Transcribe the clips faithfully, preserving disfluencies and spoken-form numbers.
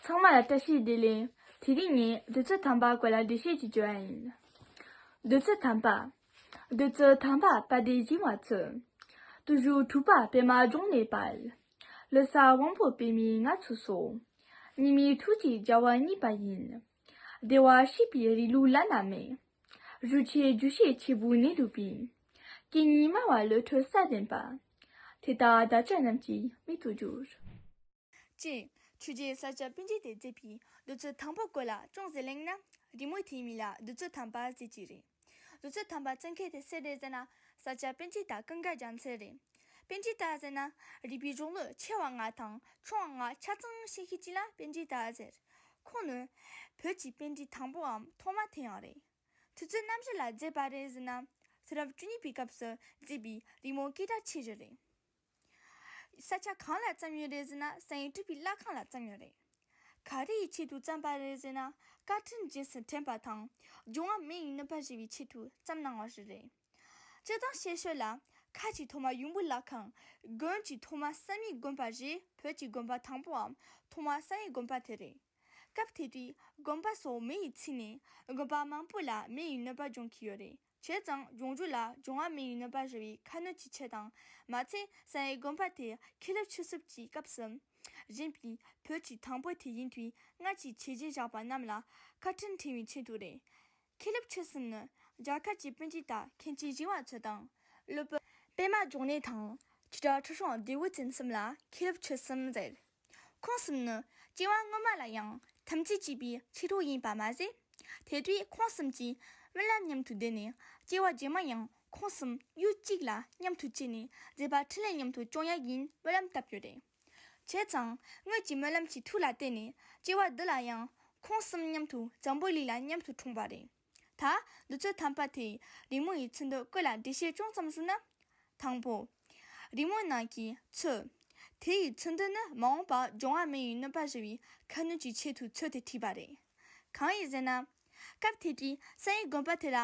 ཚང་མ་ལ་བཀྲ་ཤིས་བདེ་ལེགས། དེ་རིང་ངས་བདུད་རྩི་ཐང་པ་སྐོར་ལ་འགྲེལ་བཤད་ཅིག་བརྗོད་ཡ་ཡིན། བདུད་རྩི་ཐང་པ། བདུད་རྩི་ཐང་པ་པ་དེ་བཞིན་བ་ཚོས། དུ་ཞུ་འཁྲུག་པ་པདྨ་འབྱུང་གནས་དཔལ། ལུས་ས་དབང་པོ་པདྨའི་ངང་ཚུལ་སོགས། ཉི་མའི་ཐུགས་ཀྱི་རྒྱལ་བ་བརྙེས་པ་ཡིན། བདེ་བར་གཤེགས་པའི་རིང་ལུགས་བླ་ན་མེད། གཞུང་ཆེན་རྒྱུད་བཤད་ཆེན་པོའི་གནས་ལུགས་པའི། སྐད་གཉིས་སྨྲ་བ་བློ་གྲོས་སྲ་ལྡན་པ། དེ་དག་བདག་ཅག་རྣམས་ཀྱི་མིག་ཏུ་གྱུར། ཅེས་ཆོས་རྗེ་ས་སྐྱ་པཎ་ཆེན་དེས་མཛད་པའི་བདུད་རྩི་ཐང་པོ་སྐོར་ལ་ཅུང་ཟད་གླེང་ན། རི་མོ་དེའི་མིང་ལ་བདུད་རྩི་ཐང་པ་ཟེར་གྱི་རེད། བདུད་རྩི་ཐང་པ་བཙན་མཁན་དེ་སུ་རེད་ཟེར་ན། ས་སྐྱ་པཎ་ཆེན་དང་ཀུན་དགའ་རྒྱལ་མཚན་རེད། པཎ་ཆེན་དང་ཟེར་ན། རིག་པའི་གཞུང་ལུགས་ཆེ་བ་ལྔ་དང་ཆུང་བ་ལྔ་ཆ་ཚང་ཤེས་མཁན་ཅིག་ལ་པཎ་ཆེན་དང་ཟེར། ཁོང་ནི་བོད་ཀྱི་པཎ་ཆེན་དང་པོའམ་ཐོག་མ་དེ་ཡང་རེད། དུས་ཚོད་ནམ་རྒྱུན་ལ་མཛད་པ་རེད་ཟེར་ན། དུས་རབས་བཅུ་གཉིས་པའི་སྐབས་སུ་མཛད་པའི་རི་མོ་སྐད་གྲགས་ཆེ་ཤོས་རེད། ས་ཆ་གང་ལ་བརྩམས་ཡོད་རེད་ཟེར་ན། བསམ་ཡས་སྤྲུལ་པའི་བླ་ཁང་ལ་བརྩམས་ཡོད་རེད། ག་རེ་ཡི་ཆེད་དུ་བརྩམས་པ་རེད་ཟེར་ན། བཀའ་དྲིན་རྗེས་སུ་དྲན་པ་དང་། འབྱུང་བ་མེ་ཡི་ནུས་པ་ཞེས་པའི་ཆེད་དུ་བརྩམས་གནང་བ་ཞིག་རེད། སྤྱིར་བཏང་བཤད་ཤོད་ལ། ཁ་ཆེ་ཐོག་མ་ཡུམ་བུ་བླ་ཁང་། དགོན་གྱི་ཐོག་མ་བསམ་ཡས་དགོན་པ་ཞེས་བོད་ཀྱི་དགོན་པ་དང་པོའམ་ཐོག་མ་བསམ་ཡས་དགོན་པ་དེ་རེད། སྐབས་དེ་དུས་དགོན་པ་སོགས་མེ་ཡིས་ཚིག་ནས་དགོན་པ་མང་པོ་ལ་མེ་ཡི་ནུས་པ་སྦྱོང་གི་ཡོད་རེད། བྱས་ཙང་ལྗོངས་རྒྱུ་ལ་འབྱུང་བ་མེ་ཡི་ནུས་པ་ཞེས་པའི་ཁ་སྣོན་གྱི་ཆེད་དང་། མ་ཚད་བསམ་ཡས་དགོན་པ་དེ་མཁན་སློབ་ཆོས་གསུམ་གྱི་སྐབས་སུ་བཞེངས་པའི་བོད་ཀྱི་དང་པོ་དེ་ཡིན་དུས་སྔར་གྱི་བྱས་རྗེས་བཞག་པ་རྣམས་ལ་བཀའ་དྲིན་དྲན་པའི་ཆེད་དུ་རེད། མཁན་སློབ་ཆོས་གསུམ་ནི་རྒྱ་གར་གྱི་པཎ་ཆེན་དང་མཁན་ཆེན་ཞི་བ་འཚོ་དང་། སློབ་དཔོན་པདྨ་འབྱུང་གནས་དང་ཆོས་གྲགས་ཁྲི་སྲོང་ལྡེའུ་བཙན་གསུམ་ལ་མཁན་སློབ་ཆོས་གསུམ་ཟེར། ཁོང་གསུམ་ནི་སྐྱེ་བ་སྔོན་མ་ལ་ཡང་ཐམས་ཅད་གཅིག་པའི་ཆོས་གྲོགས་ཡིན་པ་མ་ཟད། དེ་དུས་ཁོང་གསུམ་གྱིས་སྨོན་ལམ་མཉམ་དུ་བསྡད་ནས། སྐྱེ་བ་རྗེས་མ་ཡང་ཁོང་གསུམ་ཡུལ་གཅིག་ལ་མཉམ་དུ་སྐྱེས་ནས་མཛད་པ་འཕྲིན་ལས་མཉམ་དུ་སྐྱོང་ཡག་གི་སྨོན་ལམ་བཏབ་ཡོད་རེད། བྱས་ཙང་སྔོན་གྱི་སྨོན་ལམ་གྱི་མཐུ་ལ་བརྟེན་ནས་སྐྱེ་བ་འདི་ལ་ཡང་ཁོང་གསུམ་མཉམ་དུ་འཛམ་བུ་གླིང་ལ་མཉམ་དུ་འཁྲུངས་པ་རེད། ད་བདུད་རྩི་ཐང་པ་དེའི་རི་མོ་ཡི་ཚིག་འདི་སྐོར་ལ་འགྲེལ་བཤད་ཅུང་ཙམ་ཞུས་ན། དང་པོ། རི་མོ་ནང་གི་ཚོས། དེ་ཡི་ཚིག་འདི་ནི་མ་འོངས་པར་འབྱུང་བ་མེ་ཡི་ནུས་པ་ཞེས་པའི་ཁ་སྣོན་གྱི་ཆེད་དུ་ཚོས་དེ་བྲིས་པ་རེད། གང་ཡིན་ཟེར་ན། སྐབས་དེ་དུས་བསམ་ཡས་དགོན་པ་དེ་ལ་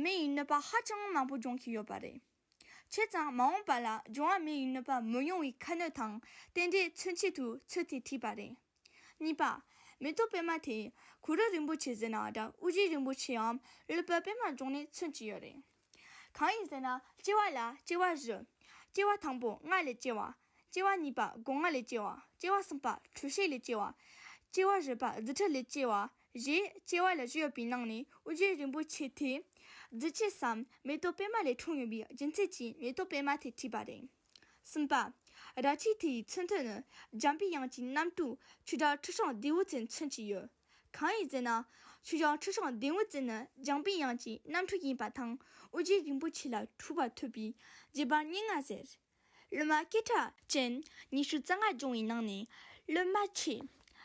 མེ་ཡི་ནུས་པ་ཧ་ཅང་མང་པོ་སྦྱོང་གི་ཡོད་པ་རེད། བྱས་ཙང་མ་འོངས་པ་ལ་འབྱུང་བ་མེ་ཡི་ནུས་པ་མི་ཡོང་བའི་ཁ་སྣོན་དང་རྟེན་འབྲེལ་མཚོན་ཆེད་དུ་ཚོས་དེ་བྲིས་པ་རེད། གཉིས་པ། མེ་ཏོག་པད་མ་དེ་གུ་རུ་རིན་པོ་ཆེ་ཟེར་ན་འདྲ། ཨོ་རྒྱན་རིན་པོ་ཆེའམ་སློབ་དཔོན་པདྨ་འབྱུང་གནས་མཚོན་གྱི་ཡོད་རེད། གང་ཡིན་ཟེར་ན་སྐྱེ་བ་ལ་སྐྱེ་བ་བཞི། སྐྱེ་བ་དང་པོ་ལྔ་ལས་སྐྱེ་བ། སྐྱེ་བ་གཉིས་པ་སྒོ་ལྔ་ལས་སྐྱེ་བ། སྐྱེ་བ་གསུམ་པ་འཁྲུལ་ཤེས་ལས་སྐྱེ་བ། སྐྱེ་བ་བཞི་པ་རྫུ་འཕྲུལ་ལས་སྐྱེ་བ། ཞེས་སྐྱེ་བ་ལ་བཞི་ཡོད་པའི་ནང་ནས་ཨོ་རྒྱན་རིན་པོ་ཆེ་དེ་རྫུས་ཆེན་སམ་མེ་ཏོག་པད་མ་ལས་འཁྲུངས་ཡོད་པའི་རྒྱུ་མཚན་གྱིས་མེ་ཏོག་པད་མ་དེ་བྲིས་པ་རེད། གསུམ་པ། རལ་གྲི་དེ་ཡི་ཚིག་མཐུན་ནི་འཇམ་པའི་དབྱངས་ཀྱི་རྣམ་སྤྲུལ་ཆོས་གྲགས་ཁྲི་སྲོང་ལྡེའུ་བཙན་མཚོན་གྱི་ཡོད། གང་ཡིན་ཟེར་ན། ཆོས་གྲགས་ཁྲི་སྲོང་ལྡེའུ་བཙན་ནི་འཇམ་པའི་དབྱངས་ཀྱི་རྣམ་སྤྲུལ་ཡིན་པ་དང་ཨོ་རྒྱན་རིན་པོ་ཆེ་ལ་གྲུབ་པ་ཐོབ་པའི་རྗེ་འབངས་རྙིང་མ་ཟེར། སློབ་མ་སྐད་གྲགས་ཅན་ཉི་ཤུ་རྩ་ལྔ་བྱུང་བའི་ནང་ནས་སློབ་མ་ཆེ།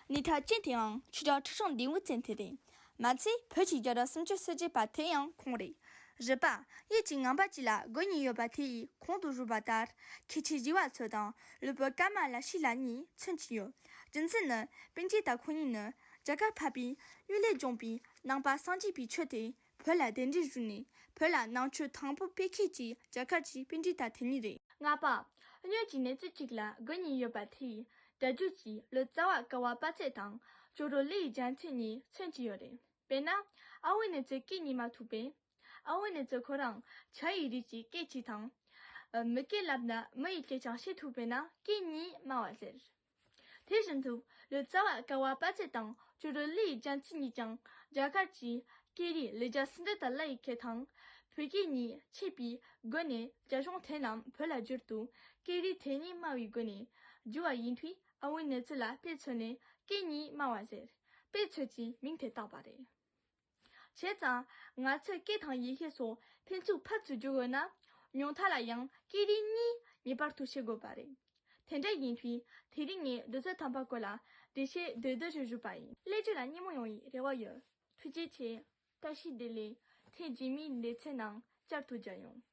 སྣེ་ཐག་ཅན་དེའང་ཆོས་གྲགས་ཁྲི་སྲོང་ལྡེའུ་བཙན་དེ་རེད། མ་ཚད་བོད་ཀྱི་རྒྱལ་རབས་སུམ་ཅུ་སོ་བརྒྱད་པ་དེ་ཡང་ཁོང་རེད། བཞི་པ། གཡུལ་གྱི་ངང་པ་གཅིག་ལ་དགུ་གཉིས་ཡོད་པ་དེ་ཡིས་གོང་དུ་ཞུས་པ་ལྟར་མཁན་ཆེན་ཞི་བ་འཚོ་དང་སློབ་དཔོན་ཀ་མ་ལ་ཤཱི་ལ་གཉིས་མཚོན་གྱི་ཡོད། རྒྱུ་མཚན་ནི་པཎ་ཆེན་དང་ཁོང་གཉིས་ནི་རྒྱ་གར་འཕགས་པའི་གཡུལ་ལས་བྱུང་བའི་ནང་པ་སངས་རྒྱས་པའི་ཆོས་དེ་བོད་ལ་གདན་འདྲེན་ཞུས་ནས་བོད་ལ་ནང་ཆོས་དང་པོ་སྤེལ་མཁན་གྱི་རྒྱ་གར་གྱི་པཎ་ཆེན་དེ་གཉིས་རེད། ལྔ་པ། སྔོན་གྱི་གནས་ཚུལ་གཅིག་ལ་དགུ་གཉིས་ཡོད་པ་དེ་ཡི་སྒྲ་བསྒྱུར་གྱི་ལོ་ཙཱ་བ་ཀ་བ་པ་ཚེ་དང་ཅོག་རོ་ཀླུ་ཡི་རྒྱལ་མཚན་གཉིས་མཚོན་གྱི་ཡོད་རེད། དཔེར་ན། ཨ་བུ་ནི་ཚོས་སྐད་གཉིས་མ་ཐུག་པས། ཨ་བུ་ནི་ཚོས་ཁོ་རང་བྱ་ཡི་རིགས་ཀྱི་སྐད་ཅིག་དང་། མི་སྐད་ལབ་ན་མི་ཡི་སྐད་ཀྱང་བཤད་ཐུབ་པས་ན་སྐད་གཉིས་སྨྲ་བ་ཟེར། དེ་བཞིན་དུ་ལོ་ཙཱ་བ་ཀ་བ་པ་ཚེ་དང་ཅོག་རོ་ཀླུ་ཡི་རྒྱལ་མཚན་གཉིས་ཀྱང་རྒྱ་གར་གྱི་སྐད་རིགས་ལི་ཇ་སིན་དྷུ་ཏ་ལ་ཡི་སྐད་དང་། བོད་སྐད་གཉིས་ཕྱེས་པའི་སྒོ་ནས་རྒྱ་གཞུང་དེ་རྣམས་བོད་ལ་བསྒྱུར་དུས་སྐད་རིགས་དེ་གཉིས་སྨྲ་བའི་སྒོ་ནས་བསྒྱུར་བ་ཡིན་དུས་ཨ་བུ་ནི་ཚོ་ལ་དཔེ་མཚོན་ནས་སྐད་གཉིས་སྨྲ་བ་ཟེར། དཔེ་མཚོན་གྱི་མིང་དེ་བཏགས་པ་རེད། བྱས་ཙང་ང་ཚོས་སྐད་དང་ཡི་གེ་སོགས་ཕན་ཚུན་ཕར་ཚུར་བསྒྱུར་དགོས་ན། ཉུང་མཐའ་ལ་ཡང་སྐད་རིགས་གཉིས་ངེས་པར་དུ་ཤེས་དགོས་པ་རེད། དེ་འདྲ་ཡིན་དུས་དེ་རིང་ངས་བདུད་རྩི་ཐང་པ་སྐོར་ལ་འགྲེལ་བཤད་བསྡུས་བསྡུས་ཤིག་ཞུས་པ་ཡིན། ཀླད་ཀྱི་ལ་སྙན་མོ་ཡོང་བའི་རེ་བ་ཡོད། ཐུགས་རྗེ་ཆེ། བཀྲ་ཤིས་བདེ་ལེགས། ཐེངས་རྗེས་མའི་ལེ་ཚན་ནང་བསྐྱར་དུ་མཇལ་ཡོང་།